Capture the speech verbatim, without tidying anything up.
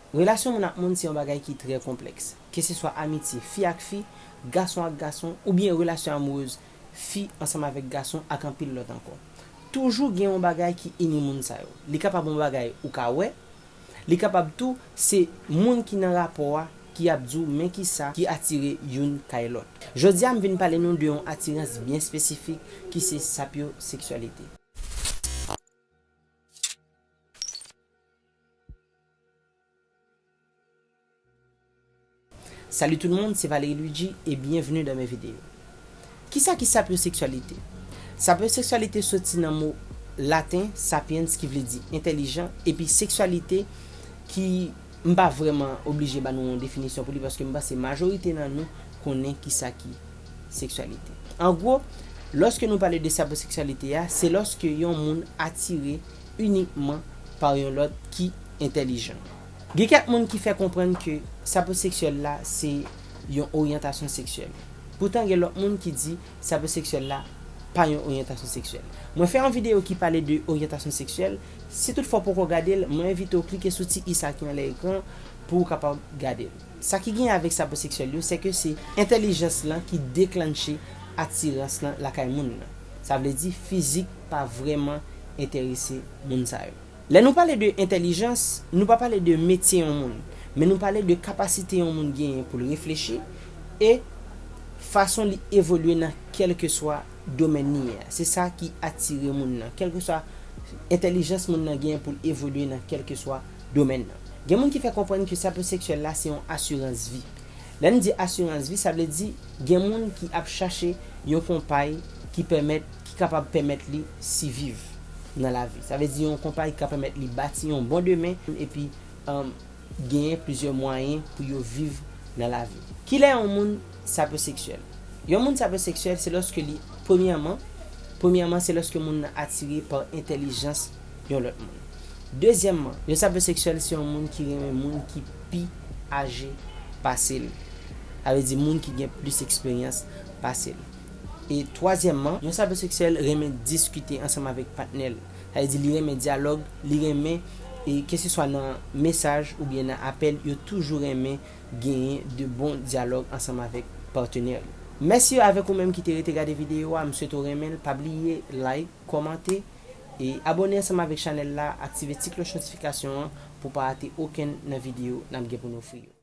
Relasyon moun ak moun se yon bagay ki trè konplèks. Keseswa amitye fi ak fi, gason ak gason, oubyen relasyon amourèz fi ansanm avèk gason ak anpil lòt ankò. Toujou gen yon bagay ki ini moun sa yo. Li kapab yon bagay ou ka wè, li kapab tou se moun ki nan rapò a ki ap di w men kisa ki atire youn kay lòt. Jodi a m vin pale nou de yon atirans byen espesifik ki se sapyoseksyalite. Salut tout le monde, c'est Valérie Luigi et bienvenue dans mes vidéos. Kisa ki sapyoseksyalite? Sapyoseksyalite soti nan mo laten sapiens ki vle di entèlijan, epi seksyalite ki m pa vrèman oblije ba nou yon definisyon pou li paske m panse majorite nan nou konnen kisa ki seksyalite. An gwo, lòske nou pale de sapyoseksyalite a, se lòske yon moun atire inikman pa yon lòt ki entèlijan. Gen kèk moun ki fè konprann ke sapyoseksyèl la se yon oryantasyon seksyèl. Poutan gen lòt moun ki di sapyoseksyèl la pa yon oryantasyon seksyèl. Mwen fè yon videyo ki pale de oryantasyon seksyèl. Si toutfwa w poko gade l, mwen envite w klike sou ti i sa ki anlè ekran pou w kapab gade l. Sa ki gen avèk sapyoseksyèl yo, se ke se entèlijans lan ki deklanche atirans lan lakay moun nan. Sa vle di fizik pa vrèman enterese moun sa yo. Lè nou pale de entèlijans, nou pa pale de metye yon moun, men nou pale de kapasite yon moun genyen pou l reflechi e fason li evolye nan kèlkeswa domèn li ye a. Se sa ki atire moun nan, kèlkeswa entèlijans moun nan genyen pou l evolye nan kèlkeswa domèn nan. Gen moun ki fè konprann ke sapyoseksyèl la se yon asirans vi. Lè n di asirans vi, sa vle di gen moun ki ap chache yon konpay ki pèmèt, ki kapab pèmèt li siviv nan lavi. Sa vle di yon konpay ki ka pèmèt li bati yon bon demen epi, um, genyen plizyè mwayen pou yo viv nan lavi. Kilè yon moun sapyoseksyèl? Yon moun sapyoseksyèl, se lòske li, premyèman, premyèman, se lòske moun nan atire pa entèlijans yon lòt moun. Dezyèmman, yon sapyoseksyèl se yon moun ki renmen moun ki pi aje pase l. Sa vle di moun ki gen plis eksperyans pase l. E twazyèmman, yon sapyoseksyèl renmen diskite ansanm avèk patnè l. Sa vle di li renmen dyalòg, li renmen, e keseswa nan mesaj oubyen nan apèl, yo toujou renmen genyen de bon dyalòg ansanm avèk patnè yo. Mèsi avèk ou menm ki te rete gade videyo a, m swete w renmen l, pa bliye like, kòmante, e abòne ansanm avèk chanèl la, aktive ti klòch notifikasyon an pou w pa rate okenn nan videyo n ap gen pou n ofri yo.